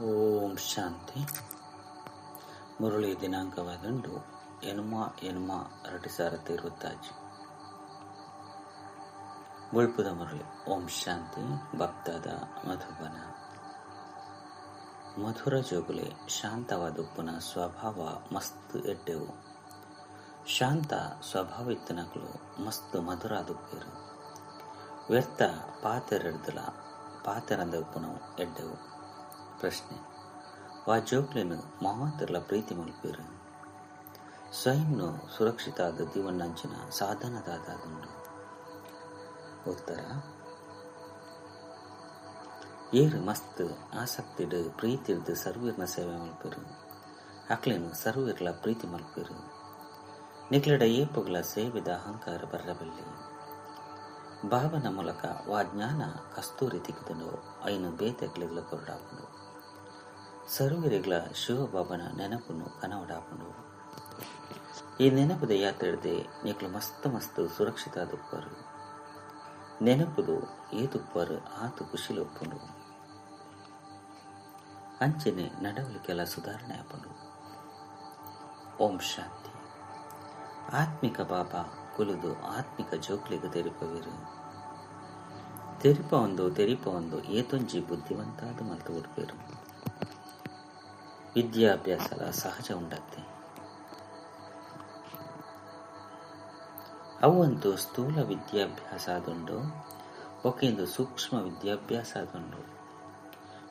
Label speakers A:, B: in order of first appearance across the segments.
A: ಓಂ ಶಾಂತಿ. ಮುರಳಿ ದಿನಾಂಕವಾದಂಡು ಎನ್ಮ ಎನ್ಮ 2026. ಬೊಳ್ಪುದ ಮುರಳಿ. ಓಂ ಶಾಂತಿ. ಭಕ್ತದ ಮಧುಬನ. ಮಧುರ ಜೋಗುಲೆ ಶಾಂತವಾದುಪ್ಪುನ ಸ್ವಭಾವ ಮಸ್ತ್ ಎಡ್ಡೆವು. ಶಾಂತ ಸ್ವಭಾವ ಇತ್ತನಕಲು ಮಸ್ತ್ ಮಧುರಾದುಪ್ಪೇರು. ವ್ಯರ್ಥ ಪಾತೆರೆಡ್ದಲ ಪಾತೆರಂದ ಉಪ್ಪುನವು ಎಡ್ಡೆವು. ಪ್ರಶ್ನೆ: ವಾ ಜೋಕ್ಲೆನು ಮಾತೆರ್ಲ ಪ್ರೀತಿ ಮಲ್ಪೇರು? ಸ್ವಯಂನು ಸುರಕ್ಷಿತ ಆದ ದಿವಣ್ಣಂಚಿನ ಸಾಧನದಾದುಂಡು. ಉತ್ತರ: ಏರು ಮಸ್ತ್ ಆಸಕ್ತಿಡ್ ಪ್ರೀತಿರ್ದು ಸರ್ವೀರ್ನ ಸೇವೆ ಮಲ್ಪೇರು. ಅಕ್ಲೆನು ಸರ್ವೀರ್ಲ ಪ್ರೀತಿ ಮಲ್ಪೇರು. ನಿಕ್ಲೆಡ ಏಪುಗಳ ಸೇವೆದ ಅಹಂಕಾರ ಬರ್ರಬಲ್ಲಿ. ಬಾಬನ ಮೂಲಕ ವಾ ಜ್ಞಾನ ಕಸ್ತೂರಿ ತಿಕ್ಕಿದುಂಡು ಐನು ಬೇತೆಕ್ಲೆಗ್ಲ ಕೊರಡಾಪುಂಡು. ಸರ್ವೀರಿಗ್ಲ ಶಿವಬಾಬನ ನೆನಪುನು ಕನವಡಾಪುಂಡು. ಈ ನೆನಪುದ ಯಾತ್ರೆಡ್ದೆ ನಿಕ್ಲು ಮಸ್ತ್ ಮಸ್ತ್ ಸುರಕ್ಷಿತ ದುಪ್ಪರು. ನೆನಪುದು ಏತುಪ್ಪರು ಆತು ಖುಷಿಲು ಒಪ್ಪುಂಡು. ಅಂಚನೆ ನಡವಳಿಕೆಲ್ಲ ಸುಧಾರಣೆ ಆಪುಂಡು. ಓಂ ಶಾಂತಿ. ಆತ್ಮಿಕ ಬಾಬಾ ಕುಲುದು ಆತ್ಮಿಕ ಜೋಕ್ಲಿಗೆ ತೆರಿಪವಿರು. ತೆರಿಪ ಒಂದು ತೆರಿಪ ಒಂದು ಏತೊಂಜಿ ಬುದ್ಧಿವಂತಾದ ಮಲ್ತು ಕೊಡ್ಪೇರು. ವಿದ್ಯಾಭ್ಯಾಸದ ಸಹಜ ಉಂಡತ್ತೆ. ಅವಂತೂ ಸ್ಥೂಲ ವಿದ್ಯಾಭ್ಯಾಸ ಆದುಂಡು, ಒಕೆಂದು ಸೂಕ್ಷ್ಮ ವಿದ್ಯಾಭ್ಯಾಸ ಆದುಂಡು.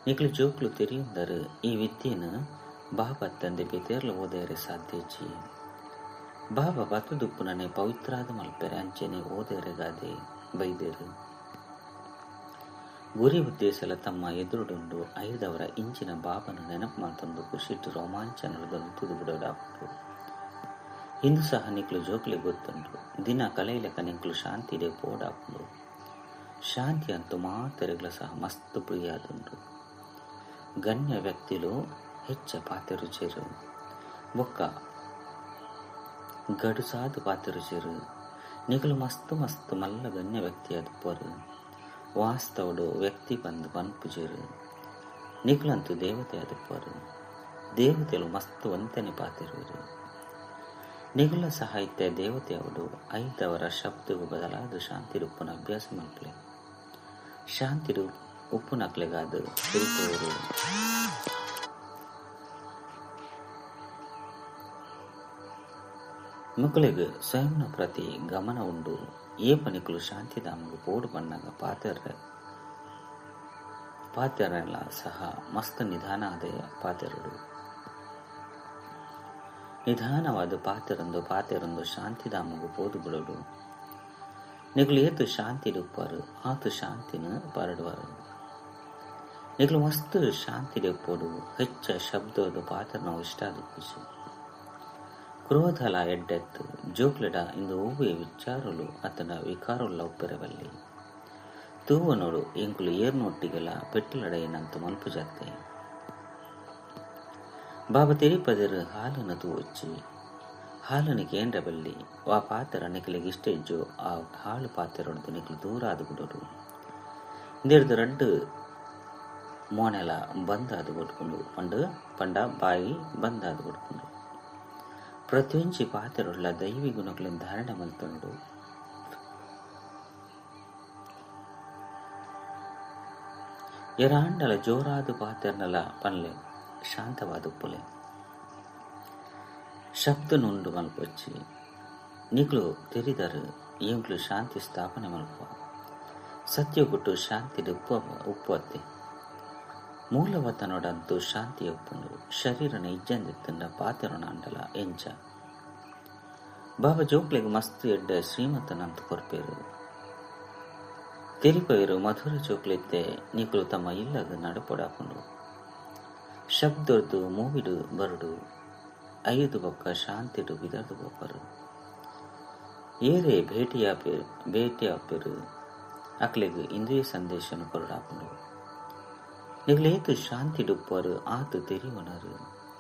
A: ನಿಕ್ಲು ಜೋಕ್ಲು ತೆರಿಯುಂದರು ಈ ವಿದ್ಯೆನು ಬಾಬಾ ತಂದೆ ಬೇತೇರ್ಲು ಓದೇರೆ ಸಾಧ್ಯಜಿ. ಬಾಬಾ ಬತ್ತುದುಪ್ಪುನನೆ ಪವಿತ್ರಾದ ಮಲ್ಪೆರೆ ಅಂಚೆನೆ ಓದೇರೆಗಾದೆ ಬೈದೇರು. ಗುರಿ ಉದ್ದೇಶಲ ತಮ್ಮ ಎದುರುಡುಂಡು. ಐದವರ ಇಂಚಿನ ಬಾಬನ ನೆನಪು ಮಲ್ತೊಂದು ಖುಷಿಟ್ಟು ರೋಮಾಂಚನದೊಂದು ತುದು ಬಿಡೋಡಾಪುಂಡು. ಇಂದು ಸಹ ನಿಕ್ಲು ಜೋಕ್ಲಿ ಗೊತ್ತುಂಡು. ದಿನ ಕಲೆಯಿಲೆಕ ನಿಕ್ಲು ಶಾಂತಿ ಪೋಡಾಪುಂಡು. ಶಾಂತಿ ಅಂತೂ ಮಾತೆರೆಗ್ಲ ಸಹ ಮಸ್ತ್ ಪ್ರಿಯಾದುಂಡು. ಗಣ್ಯ ವ್ಯಕ್ತಿಲು ಹೆಚ್ಚ ಪಾತೆರುಚೇರು, ಬೊಕ್ಕ ಗಡುಸಾದು ಪಾತೆರುಚೇರು. ನಿಕಲು ಮಸ್ತ್ ಮಸ್ತ್ ಮಲ್ಲ ಗಣ್ಯ ವ್ಯಕ್ತಿಯಾದ ಪೊರು. ವಾಸ್ತವಡು ವ್ಯಕ್ತಿ ಬಂದು ಪನ್ಪುಜೇರು. ನಿಕುಲಂತೂ ದೇವತೆ ಆದುಪ್ಪರು. ದೇವತೆಲು ಮಸ್ತ್ ವಂತನೆ ಪಾತಿರುವರು. ನಿಗುಲ ಸಾಹಿತ್ಯ ದೇವತೆ ಅವಡು ಐದವರ ಶಬ್ದವು ಬದಲಾದ ಶಾಂತಿ ಉಪ್ಪುನ ಅಭ್ಯಾಸ ಮಲ್ಪಲೆ. ಶಾಂತಿ ಉಪ್ಪುನಕ್ಲೆಗಾದ ತಿರುಪವರು. ಮಕ್ಕಳಿಗೆ ಸ್ವಯಂನ ಪ್ರತಿ ಗಮನ ಉಂಡು. ಏಪ ನಿಕುಲು ಶಾಂತಿಧಾಮಗ್ ಪೋಡು ಬಣ್ಣಗ ಪಾತೆರೆಲ್ಲ ಸಹ ಮಸ್ತ್ ನಿಧಾನ ಆದ ಪಾತೆರಡು. ನಿಧಾನವಾದ ಪಾತೆರೊಂದು ಪಾತೆರೊಂದು ಶಾಂತಿಧಾಮಗ್ ಪೋದು ಬಿಡೋಡು. ನಿಕುಲು ಏತು ಶಾಂತಿ ಉಪ್ಪಾರು ಆತು ಶಾಂತಿನ ಪರಡುವರು. ನಿಕುಲು ಮಸ್ತ್ ಶಾಂತಿ ಉಪ್ಪೋಡು. ಹೆಚ್ಚ ಶಬ್ದದ ಪಾತ್ರನವು ಇಷ್ಟ ಆದ ಕ್ರೋಧಲ ಎಡ್ಡೆತ್ತು. ಜೋಕ್ಲೆಡ ಇಂದು ಒವ್ವೆ ವಿಚಾರಲು ಅತನ ವಿಕಾರುಲ್ಲ ಉಪ್ಪೆರವಲ್ಲಿ. ತೂವನೋಡು ಎಂಕುಲು ಏರ್ನೊಟ್ಟಿಗೆಲ್ಲ ಪೆಟ್ಟಲಡೆಯನಂತು ಮಲ್ಪು ಜಾತೆ. ಬಾಬಾ ತೆರಿಪದರು ಹಾಲನ್ನು ತೂವಚ್ಚಿ ಹಾಲನ್ನು ಕೇಂದ್ರ ಬಲ್ಲಿ ವಾ ಪಾತ್ರ ನಿಕಲಿಗೆ ಇಷ್ಟ ಇಜ್ಜೋ ಆ ಹಾಳು ಪಾತ್ರೊಡ್ದು ನಿಕಲು ದೂರ ಆದ ಬಿಡೋರು. ಇಂದಿರ್ದು ರಡ್ಡು ಮೋನೆಲ ಬಂದಾದ ಕೊಟ್ಕೊಂಡು ಪಂಡು ಪಂಡ ಬಾಯಿ ಬಂದಾದ ಕೊಟ್ಕೊಂಡು ಪ್ರತಿಯೊಂಜಿ ಪಾತ್ರರುಳ್ಳ ದೈವಿ ಗುಣಗಳನ್ನು ಧಾರಣೆ ಮಲ್ತೊಂಡು ಎರಾಂಡಲ ಜೋರಾದ ಪಾತ್ರನಲ ಪನ್ಲೆ ಶಾಂತವಾದ ಉಪ್ಪುಲೆ. ಶಬ್ದ ನುಂಡು ಮಲ್ಪೊಚ್ಚಿ. ನಿಕ್ಲು ತೆರಿದರು ಎಂಕ್ಲು ಶಾಂತಿ ಸ್ಥಾಪನೆ ಮಲ್ಪುವ. ಸತ್ಯಗುಟ್ಟು ಶಾಂತಿ ಉಪ್ಪು ಉಪ್ಪುವತ್ತೆ. ಮೂಲವತನೊಡಂತೂ ಶಾಂತಿ ಒಪ್ಪುಂಡು. ಶರೀರನ ಇಜ್ಜಂದಿತ್ತಂಡ ಪಾತೆರೊಣ ಅಂಡಲ ಎಂಚ. ಬಾಬಾ ಜೋಕ್ಲೆಗ್ ಮಸ್ತ್ ಎಡ್ಡೆ ಶ್ರೀಮಂತನಂತ ಕೊರ್ಪೇರು. ತೆರಿಪೈರು ಮಧುರ ಜೋಕ್ಲಿತ್ತೆ ನಿಕ್ಲು ತಮ್ಮ ಇಲ್ಲಗ ನಡಪೊಡಾಪುಂಡು. ಶಬ್ದರ್ದು ಮೂವಿಡು ಬರುಡು. ಐದು ಬೊಕ್ಕ ಶಾಂತಿಡು ಬಿದರ್ದು ಬೋಪರು. ಏರೇ ಭೇಟಿಯಾಪೇರು ಅಕ್ಲೆಗ್ ಇಂದ್ರಿಯ ಸಂದೇಶನು ಕೊರಡಾಪುಂಡು. ನಿಗ್ಲೇತು ಶಾಂತಿ ಡುಪ್ಪರು ಆತು ತೆರಿವನರು.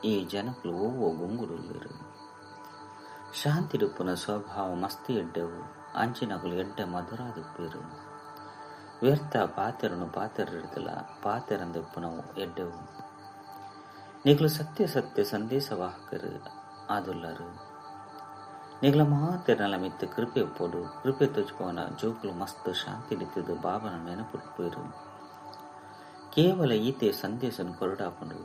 A: ಈ ಜನಕುಲು ಓವೋ ಗುಂಗುಡುಲ್ಲೇರು. ಶಾಂತಿ ಡುಪ್ಪುನ ಸ್ವಭಾವ ಮಸ್ತಿ ಎಡ್ಡೆವು. ಅಂಚಿನಕುಲು ಎಡ್ಡೆ ಮಧುರಾದುಪ್ಪೇರು. ವ್ಯರ್ಥ ಪಾತೆರನು ಪಾತೆರಿಡ್ದಲ ಪಾತೆರಂದೆಪ್ಪುನವು ಎಡ್ಡೆವು. ನಿಕುಲು ಸತ್ಯ ಸತ್ಯ ಸಂದೇಶವಾಹಕರು ಆದುಲ್ಲರು. ನಿಗಲ ಮಾತೆರ್ನಲ ಮಿತ್ತು ಕೃಪೆ ಒಪ್ಪೋಡು. ಕೃಪೆ ತೋಜ್ಪವನ ಜೋಕುಲು ಮಸ್ತ್ ಶಾಂತಿ ದಿತ್ತದು ಬಾಬನ ನೆನಪುಡ್ಪೇರು. ಕೇವಲ ಈತೆ ಸಂದೇಶನ ಕೊರಡಾಪುಂಡು.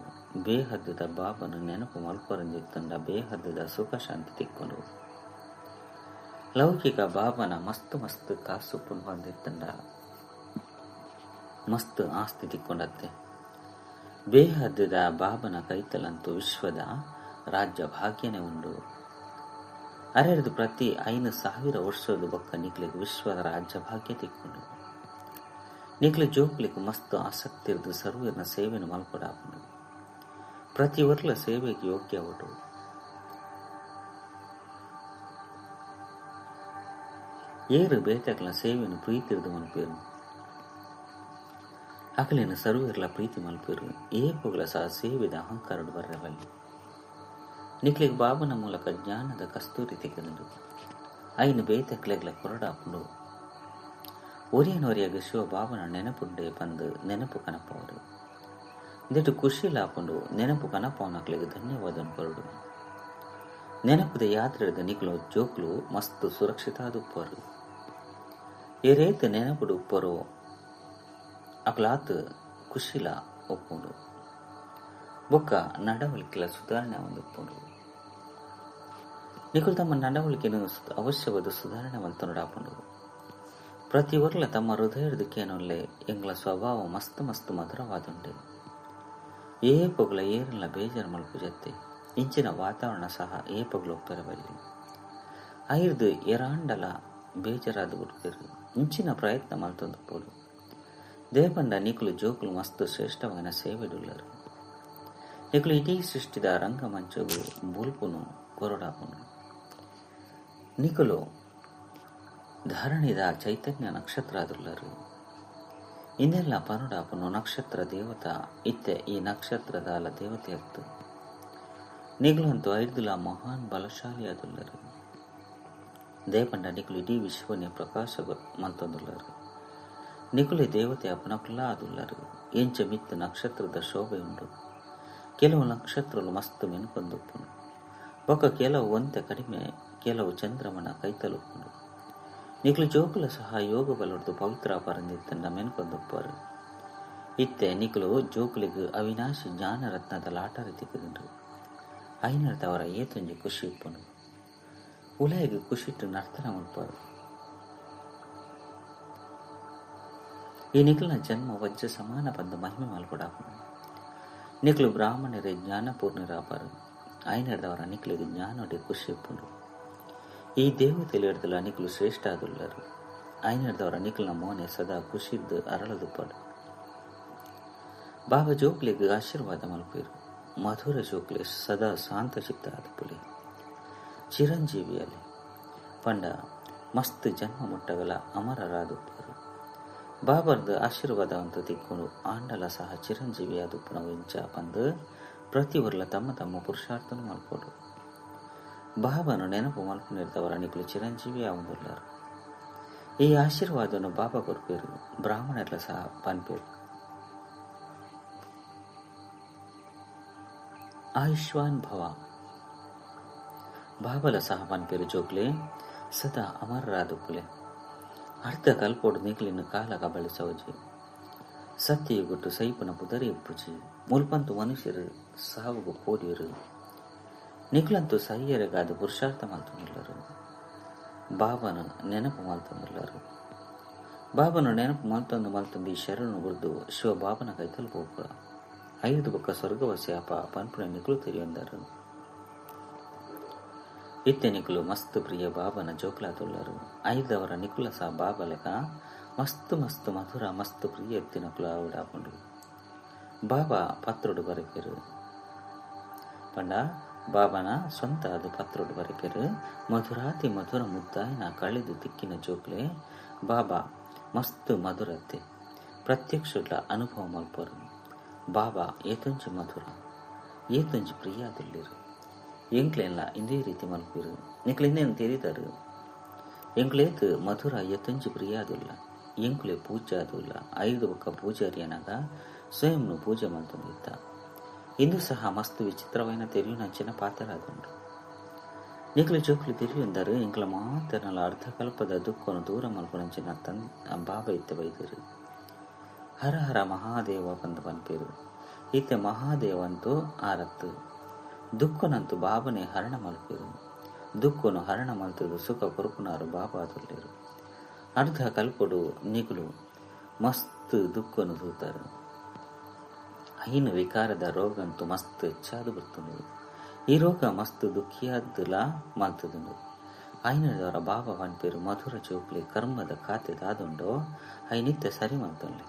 A: ಬೇಹದ್ದದ ಬಾಬನ ನೆನಪು ಮಲ್ಪರಂದಿತ್ತಂಡ ಬೇಹದ್ದದ ಸುಖ ಶಾಂತಿ ತಿಕ್ಕೊಂಡು. ಲೌಕಿಕ ಬಾಬನ ಮಸ್ತ್ ಮಸ್ತ್ ಕಾಸು ಬಂದಿತ್ತಂಡ ಮಸ್ತ್ ಆಸ್ತಿ ತಿಕ್ಕೊಂಡತ್ತೆ. ಬೇಹದ್ದದ ಬಾಬನ ಕೈತಲಂತೂ ವಿಶ್ವದ ರಾಜ್ಯ ಭಾಗ್ಯನೇ ಉಂಡು. ಅರೆದು ಪ್ರತಿ 5,000 ವರ್ಷದ ಬೊಕ್ಕ ನಿಕ್ಲೆಗ್ ವಿಶ್ವದ ರಾಜ್ಯ ಭಾಗ್ಯ ತಿಕ್ಕೊಂಡು. ನಿಕ್ಲೆ ಜೋಕ್ಲಿಗ್ ಮಸ್ತ್ ಆಸಕ್ತಿ ಇರ್ದು ಸರ್ವರ್ನ ಸೇವೆಯನ್ನು ಮಲ್ಪಡಾಪುಂಡು. ಪ್ರತಿ ವರ್ಲ ಸೇವೆಗೆ ಯೋಗ್ಯ ಅವಡು. ಏರು ಬೇತಕ್ಲ ಸೇವೆಯನ್ನು ಪ್ರೀತಿರ್ದು ಮಲ್ಪೇರು. ಅಕಲಿನ ಸರ್ವರ್ಲ ಪ್ರೀತಿ ಮಲ್ಪೇರು. ಏಪುಗಳ ಸಹ ಸೇವೆದ ಅಹಂಕಾರಡು ಬರ್ರವಲ್ಲಿ. ನಿಕ್ಲೆಗ್ ಬಾಬನ ಮೂಲಕ ಜ್ಞಾನದ ಕಸ್ತೂರಿ ತೆಗೆದು ಐನು ಬೇತಕ್ಲೆಗ್ಲ ಕೊರಡಾಪುಂಡು. ಒರಿಯನೊರಿಯಾಗ ಶಿವ ಬಾಬನ ನೆನಪುಂಡೆ ಬಂದು ನೆನಪು ಕನಪವರು. ದಿಟ್ಟು ಖುಷಿಲಾಪುಂಡು. ನೆನಪು ಕನಪವನಕ್ಲೆಗ್ ಧನ್ಯವಾದ ಕೊರಡು. ನೆನಪುದ ಯಾತ್ರೆದ ನಿಕ್ಲು ಜೋಕ್ಲು ಮಸ್ತ್ ಸುರಕ್ಷಿತ ಆದುಪ್ಪರು. ಏರೇತ ನೆನಪುಡು ಉಪ್ಪರೋ ಅಕ್ಲಾತ್ ಖುಷಿಲ ಒಪ್ಪುಂಡು. ಬೊಕ್ಕ ನಡವಳಿಕೆಲ ಸುಧಾರಣೆ ಒಂದುಪ್ಪುಂಡು. ನಿಕುಲು ತಮ್ಮ ನಡವಳಿಕೆಯನ್ನು ಅವಶ್ಯವಾದ ಸುಧಾರಣೆ ಮಲ್ತೊಂಡಾಪುಂಡು. ಪ್ರತಿ ವರ್ಲ ತಮ್ಮ ಹೃದಯದ ಕೇನೊಲ್ಲೆ ಎಂಗ್ಲ ಸ್ವಭಾವ ಮಸ್ತ್ ಮಸ್ತ್ ಮಧುರವಾದುಂಡೆ. ಏ ಪೊಗ್ಲ ಏರಲ್ಲ ಬೇಜಾರು ಮಲ್ಪು ಜತ್ತೆ. ಇಂಚಿನ ವಾತಾವರಣ ಸಹ ಏ ಪೊಗ್ಲ ಒಪ್ಪೆರಬಲ್ಲಿ. ಐರ್ದು ಎರಾಂಡಲ ಬೇಜಾರಾದ ಬಿಡ್ಪೇರು. ಇಂಚಿನ ಪ್ರಯತ್ನ ಮಲ್ತೊಂದು ಪೋಡು. ದೇಪಂಡ ನಿಕುಲು ಜೋಕುಲು ಮಸ್ತ್ ಶ್ರೇಷ್ಠವಾದ ಸೇವೆಡುಲ್ಲರು. ನಿಕುಲು ಇಡೀ ಸೃಷ್ಟಿದ ರಂಗಮಂಚಗು ಬುಲ್ಪುನು ಕೊರಡಾಪುನು. ನಿಕುಲು ಧರಣಿದ ಚೈತನ್ಯ ನಕ್ಷತ್ರ ಆದುಲ್ಲರು. ಇನ್ನೆಲ್ಲ ಪನುಡಾಪುನು ನಕ್ಷತ್ರ ದೇವತಾ ಇತ್ತೆ ಈ ನಕ್ಷತ್ರದಾಲ ದೇವತೆ ಅತ್ತು. ನಿಗುಲಂತೂ ಐದುಲ ಮಹಾನ್ ಬಲಶಾಲಿ ಆದುಲ್ಲರು. ದೇಪಂಡ ನಿಕುಲು ಇಡೀ ವಿಶ್ವನೇ ಪ್ರಕಾಶ ಮಲ್ತೊಂದುಲ್ಲರು. ನಿಕುಲೆ ದೇವತೆ ಅಪನಕುಲ ಆದುಲ್ಲರು. ಎಂಚ ಮಿತ್ತು ನಕ್ಷತ್ರದ ಶೋಭೆ ಉಂಡು. ಕೆಲವು ನಕ್ಷತ್ರಗಳು ಮಸ್ತ್ ಮೆನುಕೊಂದುಪ್ಪುಂಡು. ಬೊಕ್ಕ ಕೆಲವು ಒಂತೆ ಕಡಿಮೆ, ಕೆಲವು ಚಂದ್ರಮನ ಕೈತಲುಪ್ಪುಂಡು. ನಿಕುಲು ಜೋಕುಲ ಸಹ ಯೋಗ ಬಲೊಡ್ದು ಪವಿತ್ರ ಪರಂದಿತ್ತಂಡ ಮೆನುಕೊಂದುಪ್ಪಾರು. ಇತ್ತೆ ನಿಕುಲು ಜೋಕುಲಿಗ್ ಅವಿನಾಶಿ ಜ್ಞಾನರತ್ನದ ಲಾಟರಿ ತಿಕ್ಕುದುಂಡು. ಐನರ್ದವರ ಏತೊಂಜಿ ಖುಷಿ ಉಪ್ಪುಂಡು. ಉಲಯಗ್ ಖುಷಿಟ್ಟು ನರ್ತನ ಮಲ್ಪಾರು. ಈ ನಿಕುಲ್ನ ಜನ್ಮ ವಜ್ರ ಸಮಾನ ಬಂದು ಮಹಿಮೆ ಮಲ್ಪಡಾಪುಂಡು. ನಿಕುಲು ಬ್ರಾಹ್ಮಣರೇ ಜ್ಞಾನಪೂರ್ಣರಾಪಾರು. ಐನರ್ದವರ ನಿಕುಲಿಗೆ ಜ್ಞಾನೊಡೆ ಖುಷಿ ಉಪ್ಪುಂಡು. ಈ ದೇವತೆಲು ಹಿಡ್ದಲ ನಿಕುಲು ಶ್ರೇಷ್ಠ ಆದುಲ್ಲರು. ಐನರ್ದವರ ನಿಕುಲ್ನ ಮೋನೆ ಸದಾ ಖುಷಿದ್ದು ಅರಳದುಪ್ಪಡು. ಬಾಬಾ ಜೋಕ್ಲಿಗ್ ಆಶೀರ್ವಾದ ಮಲ್ಪೇರು. ಮಧುರ ಜೋಕ್ಲೆ ಸದಾ ಶಾಂತ ಚಿತ್ತ ಆದುಪ್ಪುಲೆ. ಚಿರಂಜೀವಿಯಲೆ ಪಂಡ ಮಸ್ತ್ ಜನ್ಮ ಮುಟ್ಟಗಲ ಅಮರರಾದುಪ್ಪರು. ಬಾಬರ್ದು ಆಶೀರ್ವಾದವಂತ ತಿಕ್ಕೊಂಡು ಆಂಡಲ ಸಹ ಚಿರಂಜೀವಿ ಆದುಪ್ಪುನವು ಇಂಚ ಪಂದು ಪ್ರತಿ ವರ್ಲ ತಮ್ಮ ತಮ್ಮ ಪುರುಷಾರ್ಥನು ಮಲ್ಪೋಡು. ಬಾಬನು ನೆನಪು ಮಲ್ಪುನಿರ್ತವರ ನಿಕುಲು ಚಿರಂಜೀವಿ ಆವುದುಲ್ಲರು. ಈ ಆಶೀರ್ವಾದನು ಬಾಬಾ ಕೊರ್ಪೇರು. ಬ್ರಾಹ್ಮಣರ್ಲ ಸಹ ಪನ್ಪೇರು. ಆಯುಷ್ವಾನ್ ಭವ. ಬಾಬಲ ಸಹ ಪನ್ಪೇರು ಜೋಕ್ಲೆ ಸದಾ ಅಮರರಾದುಪ್ಪುಲೆ. ಅರ್ಧ ಕಲ್ಪೋಡು ನಿಕ್ಲಿನ ಕಾಲ ಕಬಳಿಸೋಜಿ. ಸತ್ಯಯುಗುಟ್ಟು ಸೈಪುನ ಪುದರಿ ಉಪ್ಪುಜಿ. ಮುಲ್ಪಂತು ಮನುಷ್ಯರು ಸಾವುಗು ಪೋಡಿಯರು. ನಿಕ್ಲಂತೂ ಸೈಯರೆಗಾದ ಪುರುಷಾರ್ಥ ಮಲ್ತೊಂದುಲ್ಲರು. ಬಾಬನು ನೆನಪು ಮಲ್ತೊಂದುಲ್ಲರು. ಬಾಬನು ನೆನಪು ಮಲ್ತೊಂದು ಮಲ್ತೊಂದು ಈ ಶರಣು ಬುರ್ದು ಶಿವ ಬಾಬನ ಕೈತಲ್ ಪೋಪ. 5 ಬೊಕ್ಕ ಸ್ವರ್ಗವಾಸಿ ಅಪ ಪನ್ಪುನ ನಿಕುಲು ತೆರಿಯೊಂದರು. ಇತ್ತೆ ನಿಕುಲು ಮಸ್ತ್ ಪ್ರಿಯ ಬಾಬನ ಜೋಕ್ಲಾತುಲ್ಲರು. ಐದವರ ನಿಕುಲ ಸಹ ಬಾಬಲೆಕ ಮಸ್ತ್ ಮಸ್ತ್ ಮಧುರ ಮಸ್ತ್ ಪ್ರಿಯ ಎತ್ತಿನಕುಲು ಆವುಡಾಪುಂಡು. ಬಾಬಾ ಪತ್ರೊಡು ಬರೆಪೇರು. ಪಂಡ ಬಾಬನ ಸ್ವಂತ ಅದು ಪತ್ರೊಡು ಬರೆಪೇರು. ಮಧುರಾತಿ ಮಧುರ ಮುದ್ದಾಯಿನ ಕಳೆದು ತಿಕ್ಕಿನ ಜೋಕ್ಲೆ ಬಾಬಾ ಮಸ್ತ್ ಮಧುರತ್ತೆ. ಪ್ರತ್ಯಕ್ಷ ಅನುಭವ ಮಲ್ಪರು. ಬಾಬಾ ಏತೊಂಜಿ ಮಧುರ ಏತೊಂಜಿ ಪ್ರಿಯಾದುಲ್ಲಿರು. ಎಂಕ್ಲೆಲ್ಲ ಇಂದೇ ರೀತಿ ಮಲ್ಪಿರು. ನಿಕ್ಲು ಇನ್ನೇನು ತೆರೀತಾರು. ಎಂಕ್ಲೇತ್ ಮಧುರ ಏತೊಂಜಿ ಪ್ರಿಯಾದುಲ್ಲ. ಎಂಕ್ಲೆ ಪೂಜೆ ಆದುಲ್ಲ. 5 ಬೊಕ್ಕ ಪೂಜಾರಿಯನಾಗ ಸ್ವಯಂನು ಪೂಜೆ ಮಲ್ತೊಂದಿತ್ತ. ಇಂದು ಸಹ ಮಸ್ತ್ ವಿಚಿತ್ರವೈನ ತೆರಿಯುನಂಚಿನ ಪಾತ್ರರಾದುಂಡು. ನಿಕ್ಲು ಜೋಕ್ಲು ತೆರಿಯುಂದರು ಎಂಕ್ಲ ಮಾತೆರ್ನಲ ಅರ್ಧಕಲ್ಪದ ದುಃಖನು ದೂರ ಮಲ್ಪುನಂಚಿನ ಬಾಬಾ ಇತ್ತೆ ಬೈದರು. ಹರ ಹರ ಮಹಾದೇವ ಪಂದು ಪನ್ಪೇರು. ಇತ್ತೆ ಮಹಾದೇವಂತೂ ಆರತ್ತು ದುಃಖನಂತೂ ಬಾಬನೇ ಹರಣ ಮಲ್ಪೇರು. ದುಃಖನು ಹರಣ ಮಲ್ತದು ಸುಖ ಕೊರುಪುನಾರು ಬಾಬಾ ತುಲ್ಲೇರು. ಅರ್ಧ ಕಲ್ಪಡು ನಿಗುಲು ಮಸ್ತ್ ದುಃಖನು ತೂತಾರೆ. ಐನು ವಿಕಾರದ ರೋಗಂತೂ ಮಸ್ತ್ ಹೆಚ್ಚಾದು ಬರ್ತದೆ. ಈ ರೋಗ ಮಸ್ತ್ ದುಃಖಿಯಾದ್ದಲ ಮಲ್ತದುಂಡು. ಐನದವರ ಬಾಬಾ ಪನ್ಪೇರು ಮಧುರ ಜೋಕ್ಲಿ ಕರ್ಮದ ಖಾತೆ ದಾದುಂಡೋ ಐನಿತ್ಯ ಸರಿ ಮಲ್ತೊನ್ಲೆ.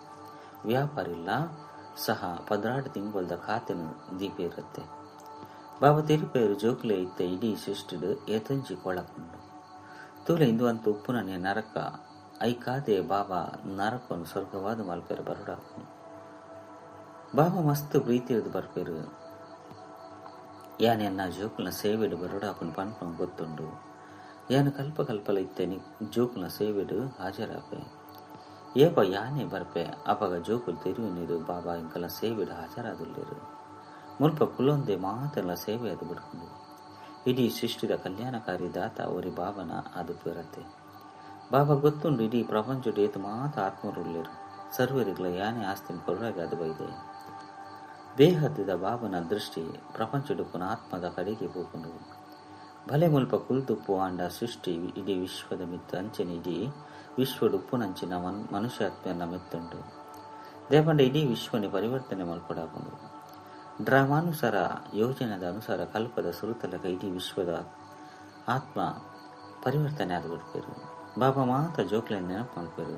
A: ವ್ಯಾಪಾರಿಲ್ಲ ಸಹ 12 ತಿಂಗೊಳ್ದ ಖಾತೆನು ದೀಪೇರುತ್ತೆ. ಬಾಬಾ ತಿರುಪೇರು ಜೋಕ್ಲೆ ಇತ್ತ ಇಡೀ ಸೃಷ್ಟಿಡು ಏತಂಜಿ ಕೊಳಕುಂಡು. ತೂಲೆ ಇಂದು ಅಂತ ಉಪ್ಪುನನೆ ನರಕ I ಖಾತೆ ಬಾಬಾ ನರಕನು ಸ್ವರ್ಗವಾದ ಮಲ್ಪೇರು ಬರುಡಾಪುನು. ಬಾಬಾ ಮಸ್ತ್ ಪ್ರೀತಿಯದು ಬರ್ಪೇರು. ಯಾನೆನ್ನ ಜೋಕುಲ್ನ ಸೇವೆಡು ಬರುಡಾಪುನು ಪನ್ಪುನ ಗೊತ್ತುಂಡು. ಯಾನು ಕಲ್ಪ ಕಲ್ಪಲ ಇತ್ತೇನಿ ಜೋಕುಲ್ನ ಸೇವೆಡು ಹಾಜರಾಪೆ. ಏಪ ಯಾನೆ ಬರ್ಪೆ ಅಪಗ ಜೋಕುಲ್ ತೆರಿವು ನೀರು ಬಾಬಾ ಇಂಕಲ ಸೇವೆಡು ಹಾಜರಾದುಲ್ಲೇರು. ಮುಲ್ಪ ಕುಲೊಂದೆ ಮಾತೆಲ್ಲ ಸೇವೆ ಅದು ಬಿಡ್ಕೊಂಡು ಇಡೀ ಸೃಷ್ಟಿದ ಕಲ್ಯಾಣಕಾರಿ ದಾತ ಒರಿ ಬಾಬನ ಅದು ಪೇರತ್ತೆ. ಬಾಬಾ ಗೊತ್ತುಂಡು ಇಡೀ ಪ್ರಪಂಚಡು ಏತು ಮಾತ ಆತ್ಮರುಲ್ಲೇರು. ಸರ್ವರಿಗ್ಲ ಯಾನೆ ಆಸ್ತಿನ ಕೊರರಾಗಿ ಅದು ಬೈದೆ. ಬೇಹದ್ದಿದ ಬಾಬನ ದೃಷ್ಟಿ ಪ್ರಪಂಚಡುಪ್ಪುನ ಆತ್ಮದ ಕಡೆಗೆ ಪೋಪುಂಡು. ಭಲೆ ಮುಲ್ಪ ಕುಲ್ದುಪ್ಪು ಆಂಡ ಸೃಷ್ಟಿ ಇಡೀ ವಿಶ್ವದ ಮಿತ್ತು ಅಂಚನೆ ಇಡೀ ವಿಶ್ವಡುಪ್ಪುನಂಚಿನ ಮನುಷ್ಯಾತ್ಮೆಯನ್ನ ಮೆತ್ತುಂಡು. ದೇಪಂಡ ಇಡೀ ವಿಶ್ವನಿ ಪರಿವರ್ತನೆ ಮಲ್ಪಡಾಪುಂಡು. ಡ್ರಾಮಾನುಸಾರ ಯೋಜನೆದ ಅನುಸಾರ ಕಲ್ಪದ ಸುರುತಲಕ ಇಡೀ ವಿಶ್ವದ ಆತ್ಮ ಪರಿವರ್ತನೆ ಆದ ಬಿಡ್ಪೇರು. ಬಾಬಾ ಮಾತ ಜೋಕ್ಲೆನ್ ನೆನಪು ಮಲ್ಪೇರು.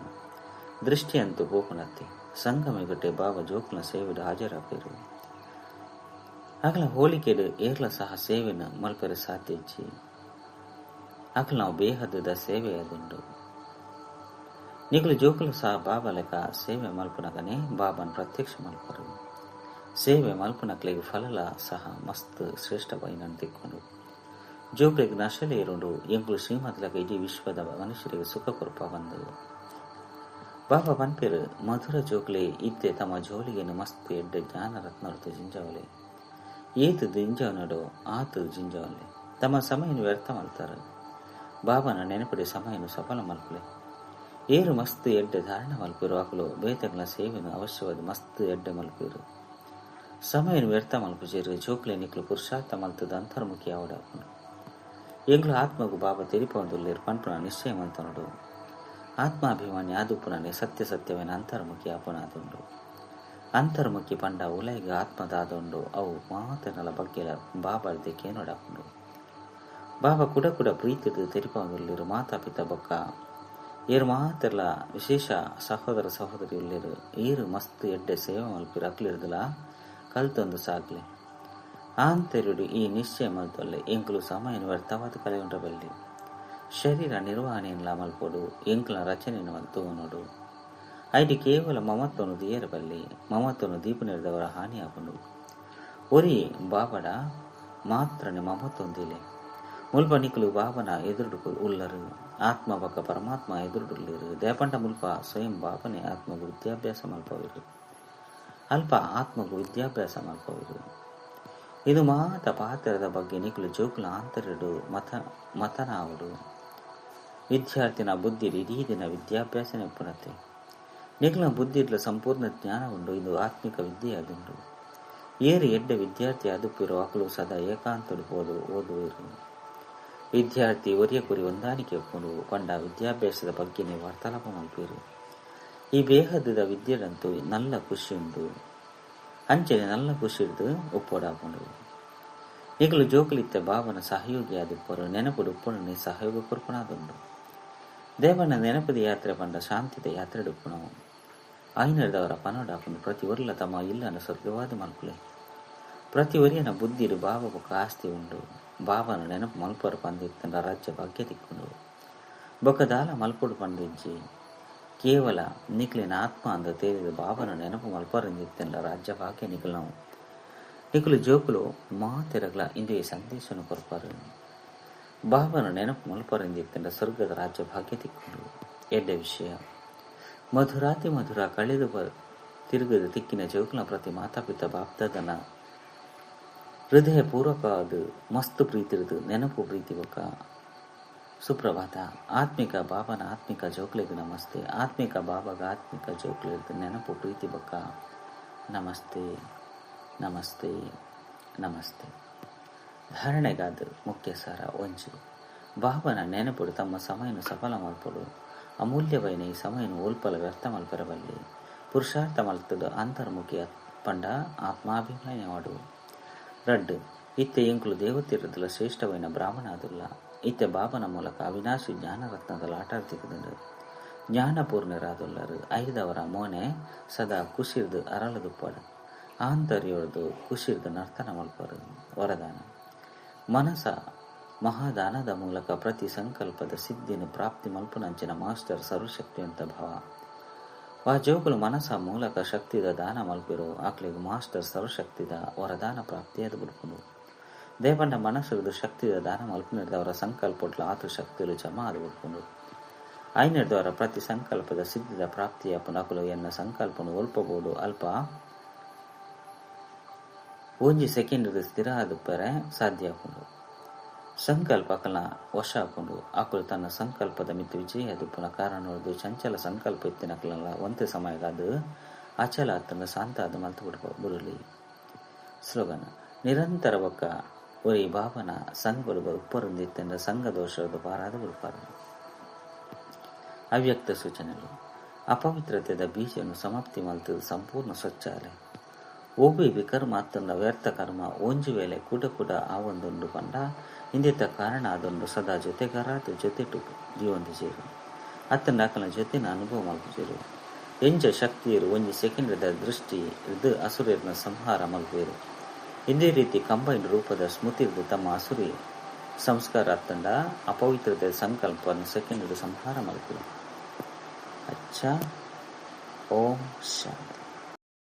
A: ದೃಷ್ಟಿ ಅಂತೂ ಪೋಪುನತ್ತೆ. ಸಂಗಮಿಗಟ್ಟೆ ಬಾಬಾ ಜೋಕ್ಲ ಸೇವೆಡು ಹಾಜರಾಪೇರು. ಅಗಲ ಹೋಲಿಕೆಡು ಏರ್ಲ ಸಹ ಸೇವೆನ ಮಲ್ಪೆರೆ ಸಾಧ್ಯ ಇಜ್ಜಿ. ಅಗಲ ನಾವು ಬೇಹದ್ದ ಸೇವೆ ಅದುಂಡು. ನಿಗುಲು ಜೋಕುಲು ಸಹ ಬಾಬಾ ಲೆಕ್ಕ ಸೇವೆ ಮಲ್ಪುನಗನೆ ಬಾಬನ್ ಪ್ರತ್ಯಕ್ಷ ಮಲ್ಪರು. ಸೇವೆ ಮಲ್ಪುನಕ್ಲೆಗ್ ಫಲಲ ಸಹ ಮಸ್ತ್ ಶ್ರೇಷ್ಠವಾಯಿನ ತಿಕ್ಕೊಂಡು. ಜೋಕ್ಲೆಗ್ ನಶಲೆ ಇರುಂಡು. ಎಂಕುಲು ಶ್ರೀಮತಿಲಕ ಇಡೀ ವಿಶ್ವದ ಮನುಷ್ಯರಿಗೆ ಸುಖ ಕೊರಪ ಬಂದವು. ಬಾಬಾ ಪನ್ಪೇರು ಮಧುರ ಜೋಕ್ಲೆ ಇತ್ತೆ ತಮ್ಮ ಜೋಲಿಗೆನು ಮಸ್ತ್ ಎಡ್ಡೆ ಜ್ಞಾನ ರತ್ನರ್ತು ಜಿಂಜವಲೆ. ಏತು ದಿಂಜವನಡೋ ಆತು ಜಿಂಜವಲೆ. ತಮ್ಮ ಸಮಯನು ವ್ಯರ್ಥ ಮಲ್ತಾರೆ. ಬಾಬನ ನೆನಪಡಿ ಸಮಯನು ಸಫಲ ಮಲ್ಪಲೆ. ಏರು ಮಸ್ತ್ ಎಡ್ಡೆ ಧಾರಣ ಮಲ್ಪಿರು. ಅಕಲು ಬೇತಗ್ಲ ಸೇವೆನು ಅವಶ್ಯವಾದ ಮಸ್ತ್ ಎಡ್ಡೆ ಮಲ್ಪಿರು. ಸಮಯನು ವ್ಯರ್ಥ ಮಲ್ಪುಜೇರು. ಜೋಕ್ಲೆ ನಿಕ್ಲು ಪುರುಷಾರ್ಥ ಮಲ್ತದ ಅಂತರ್ಮುಖಿ ಆವಡಾಪುಂಡು. ಎಂಗ್ಲು ಆತ್ಮಗೂ ಬಾಬಾ ತೆರಿಪೊಂದುಲ್ಲೇರು ಪನ್ಪುನ ನಿಶ್ಚಯ ಮಲ್ತನಡು. ಆತ್ಮಾಭಿಮಾನಿ ಆದುಪ್ಪುನನೆ ಸತ್ಯ ಸತ್ಯವೇನ ಅಂತರ್ಮುಖಿ ಆಪುನಾದುಂಡು. ಅಂತರ್ಮುಖಿ ಪಂಡ ಉಲೈಗ ಆತ್ಮದಾದುಂಡು. ಅವು ಮಾತನಲ ಬಗ್ಗೆಲ ಬಾಬಾರ್ದೆ ಕೇನೋಡಾಪುಂಡು. ಬಾಬಾ ಕುಡ ಕುಡ ಪ್ರೀತಿದು ತೆರಿಪೊಂದುಲ್ಲೇರು. ಮಾತಾ ಪಿತ ಬೊಕ್ಕ ಏರು ಮಾತೆರ್ಲ ವಿಶೇಷ ಸಹೋದರ ಸಹೋದರಿ ಉಲ್ಲೇರು. ಏರು ಮಸ್ತ್ ಎಡ್ಡೆ ಸೇವೆ ಮಲ್ಪಿರು. ಅಕ್ಲಿರ್ದಲ ಕಲ್ತೊಂದು ಸಾಗ್ಲೆ. ಆಂತೆರುಡು ಈ ನಿಶ್ಚಯ ಮಲ್ತೊಲ್ಲೆ ಎಂಕುಲು ಸಮಯನು ವ್ಯರ್ಥವಾದ ಕಲೆಯುಂಡ್ರ ಬಲ್ಲಿ. ಶರೀರ ನಿರ್ವಹಣೆಯನ್ಲ ಮಲ್ಪೊಡು. ಎಂಕುಲ ರಚನೆಯನ್ನು ತೂವನೋಡು. ಐಡಿ ಕೇವಲ ಮಮತ್ವನು ದಿಯರಬಲ್ಲಿ. ಮಮತ್ವನು ದೀಪನಿರ್ದವರ ಹಾನಿ ಆಪುಂಡು. ಒರಿ ಬಾಬಡ ಮಾತ್ರನೆ ಮಮತ್ವೊಂದಿಲೆ. ಮುಲ್ಪ ನಿಕುಲು ಬಾಬನ ಎದುರುಡು ಉಲ್ಲರು. ಆತ್ಮ ಬೊಕ್ಕ ಪರಮಾತ್ಮ ಎದುರುಡುಲ್ಲೇರು. ದೇಪಂಡ ಮುಲ್ಪ ಸ್ವಯಂ ಬಾಬನೆ ಆತ್ಮಗು ವಿದ್ಯಾಭ್ಯಾಸ ಮಲ್ಪವಿರು. ಅಲ್ಪ ಆತ್ಮಗು ವಿದ್ಯಾಭ್ಯಾಸ ಮಲ್ಪವಿರು. ಇದು ಮಾತ ಪಾತ್ರದ ಬಗ್ಗೆ ನಿಕುಲು ಜೋಕುಲ ಆಂತರ್ಯಡು ಮತನಾವಡು. ವಿದ್ಯಾರ್ಥಿನ ಬುದ್ಧಿ ಇಡೀ ದಿನ ವಿದ್ಯಾಭ್ಯಾಸನೆ ಪುನತೆ. ನಿಕುಲ ಬುದ್ಧಿಡ್ಲ ಸಂಪೂರ್ಣ ಜ್ಞಾನ ಉಂಡು. ಇದು ಆತ್ಮಿಕ ವಿದ್ಯೆ ಅದುಂಡು. ಏರು ಎಡ್ಡೆ ವಿದ್ಯಾರ್ಥಿ ಅದುಪ್ಪಿರೋ ಅಕಲು ಸದಾ ಏಕಾಂತಡು ಓದುವರು. ವಿದ್ಯಾರ್ಥಿ ಒರಿಯ ಕುರಿ ಹೊಂದಾಣಿಕೆ ಒಪ್ಪುಂಡು. ಪಂಡ ವಿದ್ಯಾಭ್ಯಾಸದ ಬಗ್ಗೆನೇ ವಾರ್ತಾಲಾಪ ಮಲ್ಪೇರು. ಈ ಬೇಹದ್ದ ವಿದ್ಯೆಡಂತೂ ನಲ್ಲ ಖುಷಿ ಉಂಡು. ಅಂಚನೆ ನಲ್ಲ ಖುಷಿ ಹಿಡ್ದು ಒಪ್ಪೋಡಾಪುಂಡು. ಈಗಲೂ ಜೋಕುಲಿತ್ತ ಬಾಬನ ಸಹಯೋಗಿ ಆದಿಪ್ಪರು. ನೆನಪುಡು ಉಪ್ಪುಣನೆ ಸಹಯೋಗ ಕೊರ್ಪುಣಾದುಂಡು. ದೇವನ ನೆನಪದ ಯಾತ್ರೆ ಪಂಡ ಶಾಂತಿದ ಯಾತ್ರೆ ಉಪ್ಪುಣವು. ಐನರ್ದವರ ಪನೋಡಾಪುಂಡು. ಪ್ರತಿ ಒರ್ಲ ತಮ್ಮ ಇಲ್ಲನ ಸ್ವರ್ಗವಾದ ಮಲ್ಪುಲೆ. ಪ್ರತಿ ಒರಿಯನ ಬುದ್ಧಿಡು ಬಾಬ ಬೊಕ್ಕ ಆಸ್ತಿ ಉಂಡು. ಬಾಬನ ನೆನಪು ಮಲ್ಪರು ಪಂದಿತ್ತಂಡ ರಾಜ್ಯ ಭಾಗ್ಯ ತಿಕ್ಕೊಂಡು. ಬೊಕ್ಕ ದಾಲ ಮಲ್ಪುಡು ಪಂಡಿಜ್ಜಿ. ಕೇವಲ ನಿಕ್ಲಿನ ಆತ್ಮ ಅಂದ ತೇರಿದ ಬಾಬನ ನೆನಪು ಮಲ್ಪರಂದಿತ್ತಂಡ ರಾಜ್ಯ ಭಾಗ್ಯ ನಿಕುಲವು. ನಿಕುಲು ಜೋಕುಲು ಮಾತೆರಗ್ಲ ಇಂದು ಈ ಸಂದೇಶವನ್ನು ಕೊರ್ಪಾರು. ಬಾಬನ ನೆನಪು ಮಲ್ಪರಂದಿತ್ತಂಡ ಸ್ವರ್ಗದ ರಾಜ್ಯ ಭಾಗ್ಯ ತಿಕ್ಕೊಂಡು. ಎಡ್ಡೆ ವಿಷಯ. ಮಧುರಾತಿ ಮಧುರ ಕಳೆದು ತಿರುಗದ ತಿಕ್ಕಿನ ಜೋಕುಲ ಪ್ರತಿ ಮಾತಾಪಿತ ಬಾಪ್ದಾದನ ಹೃದಯ ಪೂರ್ವಕವಾದ ಮಸ್ತ್ ಪ್ರೀತಿರ್ದು ನೆನಪು ಪ್ರೀತಿ ಬೊಕ್ಕ ಸುಪ್ರಭಾತ. ಆತ್ಮಿಕ ಬಾಬನ ಆತ್ಮಿಕ ಜೋಕ್ಲೆಗ್ ನಮಸ್ತೆ. ಆತ್ಮಿಕ ಬಾಬಗ ಆತ್ಮಿಕ ಜೋಕ್ಲೆರ್ದು ನೆನಪು ಪ್ರೀತಿ ಬೊಕ್ಕ ನಮಸ್ತೆ ನಮಸ್ತೆ ನಮಸ್ತೆ. ಧಾರಣೆಗಾದ ಮುಖ್ಯ ಸಾರ ಒಂಜಿ ಬಾಬನ ನೆನಪುಡು ತಮ್ಮ ಸಮಯನು ಸಫಲ ಮಲ್ಪಡು. ಅಮೂಲ್ಯವೈನ ಈ ಸಮಯನು ಒಲ್ಪಲ ವ್ಯರ್ಥ ಮಲ್ಪೆರಬಲ್ಲಿ. ಪುರುಷಾರ್ಥ ಮಲ್ತದ ಅಂತರ್ಮುಖಿ ಪಂಡ ಆತ್ಮಾಭಿಮಾನವಾಡು. ರಡ್ಡು ಇತ್ತೆ ಎಂಕುಲು ದೇವತಿರದಲ ಶ್ರೇಷ್ಠವೈನ ಬ್ರಾಹ್ಮಣಾದುಲ್ಲ. ಇತ್ತೆ ಬಾಬನ ಮೂಲಕ ಅವಿನಾಶಿ ಜ್ಞಾನರತ್ನದ ಲಾಟಾರ್ತಿಕದಂಡು ಜ್ಞಾನಪೂರ್ಣರಾದುಲ್ಲರು. ಐದವರ ಮೋನೆ ಸದಾ ಕುಶಿರ್ದು ಅರಳದುಪ್ಪಡು. ಆಂತರ್ಯೋರ್ದು ಕುಶಿರ್ದು ನರ್ತನ ಮಲ್ಪರು. ವರದಾನ ಮನಸ ಮಹಾದಾನದ ಮೂಲಕ ಪ್ರತಿ ಸಂಕಲ್ಪದ ಸಿದ್ಧಿಯನ್ನು ಪ್ರಾಪ್ತಿ ಮಲ್ಪುನಂಚಿನ ಮಾಸ್ಟರ್ ಸರ್ವಶಕ್ತಿಯಂತ ಭಾವ. ವಾ ಜೋಗುಲು ಮನಸ ಮೂಲಕ ಶಕ್ತಿದ ದಾನ ಮಲ್ಪಿರೋ ಆಕ್ಲಿಗೆ ಮಾಸ್ಟರ್ ಸರ್ವಶಕ್ತಿದ ವರದಾನ ಪ್ರಾಪ್ತಿಯಾದ ಬಿಡ್ಕೊಂಡು ದೇವಣ್ಣ ಮನಸ್ಸು ಶಕ್ತಿದ ದಾನ ಮಲ್ಪಿನವರ ಸಂಕಲ್ಪೊಟ್ಲ ಆತು ಶಕ್ತಿಲು ಜಮಾ ಆದ ಬಿಡ್ಕೊಂಡು ಐನರ್ದವರ ಪ್ರತಿ ಸಂಕಲ್ಪದ ಸಿದ್ಧಿದ ಪ್ರಾಪ್ತಿಯ ಪುನಕುಲು ಎನ್ನ ಸಂಕಲ್ಪನು ಒಲ್ಪಬಹುದು ಅಲ್ಪ ಒಂಜಿ ಸೆಕೆಂಡ್ ಸ್ಥಿರ ಆದುಪ್ಪರೆ ಸಾಧ್ಯ ಆಪುಂಡು. ಸಂಕಲ್ಪ ಅಕಲ್ನ ವಶ ಆಪುಂಡು. ಅಕುಲು ತನ್ನ ಸಂಕಲ್ಪದ ಮಿತ್ತು ವಿಜಯ ದುಪ್ಪುನ ಕಾರಣೊಡ್ದು ಚಂಚಲ ಸಂಕಲ್ಪ ಇತ್ತಿನಕಲಲ್ಲ ಒಂತೆ ಸಮಯಗಾದು ಅಚಲ ಅತ್ತನ ಶಾಂತ ಆದ ಮಲ್ತು ಬಿಡಲಿ. ಸ್ಲೋಗನ್ ನಿರಂತರ ಬೊಕ್ಕ ಒರಿ ಬಾಬನ ಸಂಗೊಡು ಉಪ್ಪರುಂದಿತ್ತೆಂಡ ಸಂಘ ದೋಷದ ಪಾರಾದ ಬಿಡ್ಪಾರು. ಅವ್ಯಕ್ತ ಸೂಚನೆಗಳು ಅಪವಿತ್ರತೆದ ಬೀಜವನ್ನು ಸಮಾಪ್ತಿ ಮಲ್ತದ ಸಂಪೂರ್ಣ ಸ್ವಚ್ಛಾಲೆ. ಒಬ್ಬಿ ವಿಕರ್ಮ ಅತ್ತಂದ ವ್ಯರ್ಥ ಕರ್ಮ ಒಂಜಿ ವೇಳೆ ಕೂಡ ಕೂಡ ಆವೊಂದುಂಡು ಪಂಡ ಇಂದಿತ್ತ ಕಾರಣ ಅದೊಂದು ಸದಾ ಜೊತೆಗಾರಾದ ಜೊತೆಟು ಜೀವಂತ ಅತ್ತಂಡ ಅಕಲ ಜೊತೆನ ಅನುಭವ ಮಲ್ಪುಜೆರು. ಎಂಜ ಶಕ್ತಿಯರು ಒಂಜಿ ಸೆಕೆಂಡ್ದ ದೃಷ್ಟಿ ಇದ್ದು ಅಸುರೇರ್ನ ಸಂಹಾರ ಮಲ್ಪುವೆರು. ಇದೇ ರೀತಿ ಕಂಬೈನ್ ರೂಪದ ಸ್ಮೃತಿರ್ದು ತಮ್ಮ ಅಸುರಿ ಸಂಸ್ಕಾರ ಅತ್ತಂಡ ಅಪವಿತ್ರತೆ ಸಂಕಲ್ಪವನ್ನು ಸೆಕೆಂಡ್ ಸಂಹಾರ ಮಲ್ಪುವೆ. ಅಚ್ಚಾ, ಓಂ ಶಾಂತಿ.